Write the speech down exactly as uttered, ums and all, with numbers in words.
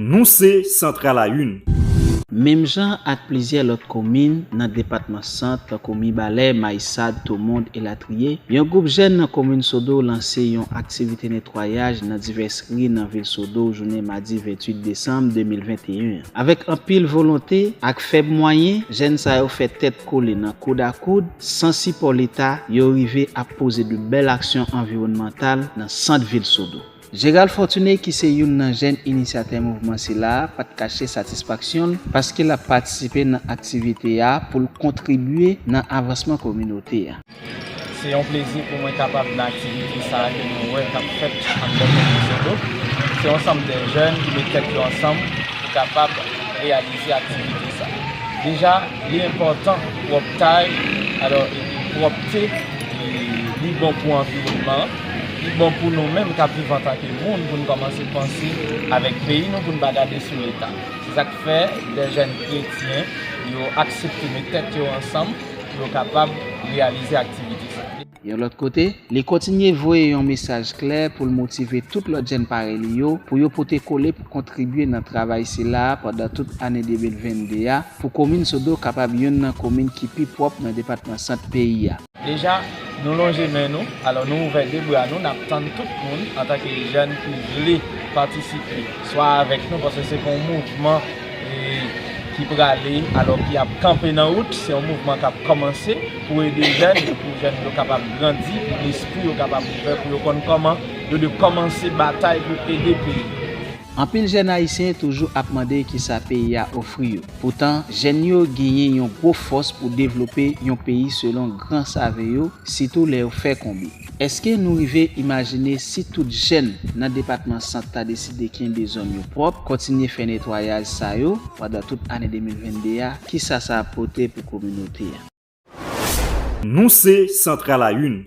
Nou se Santral a Youn. Menm jan ak plizyè lòt komin nan depatman Sant, tankou Mibalè, Mayisad, Tomond, elatriye, yon gwoup jèn nan komin Sodo lanse yon aktivite netwayaj nan divès ri nan vil Sodo jounen madi venntuit desanm de mil venteyen an. Avèk anpil volonte ak fèb mwayen, jèn sa yo fè tèt kole nan koud a koud, san sipò Leta, yo rive ap poze de bèl aksyon anviwònmantal nan sant vil Sodo. Gérald Fortuné, ki se youn nan jèn inisyatè mouvman sila a, pa t kache satisfaksyon l paske l ap patisipe nan aktivite a pou l kontribye nan avansman kominote a. Se yon plezi pou mwen kapab nan aktivite sa a ke nou wè k ap fèt anndan komin Sodo. Se yon sanm de jèn ki met tèt yo ansanm pou kapab reyalize aktivite sa. Deja, li enpòtan pwòptay, alò, epi pwòpte, li bon pou anviwònman an, li bon pou nou menm k ap viv antanke moun, pou n kòmanse panse avèk peyi nou, pou n pa gade sou Leta. Se sa k fè de jèn kretyen, yo aksepte met tèt yo ansanm pou yo kapab reyalize aktivite sa. Yon lòt kote, li kontinye voye yon mesaj klè pou l motive tout lòt jèn parèy li yo pou yo pote kole pou kontribye nan travay sila a pandan tout ane de mil vennde a, pou komin Sodo kapab youn nan komin ki pi pwòp nan depatman Sant peyi a. Deja, nou lonje men nou, alò nou ouvè de bra nou, n ap tann tout moun antanke jèn ki vle patisipe, swa avèk nou, paske se pa yon mouvman ki prale, alò ki ap kanpe nan wout, se yon mouvman k ap kòmanse pou ede jèn, pou jèn yo kapab grandi, pou lespri yo kapab ouvè, pou yo konn kòman yo dwe kòmanse batay pou ede peyi. Anpil jèn ayisyen toujou ap mande kisa peyi a ofri yo. Poutan, jèn yo genyen yon gwo fòs pou devlope yon peyi selon gran save yo, sitou lè yo fè konbe. Èske nou rive imajine si tout jèn nan depatman Sant ta deside kenbe zòn yo pwòp, kontinye fè netwayaj sa yo pandan tout ane de mil vennde a, kisa sa ap pote pou kominote a? Nou se Santral a Youn.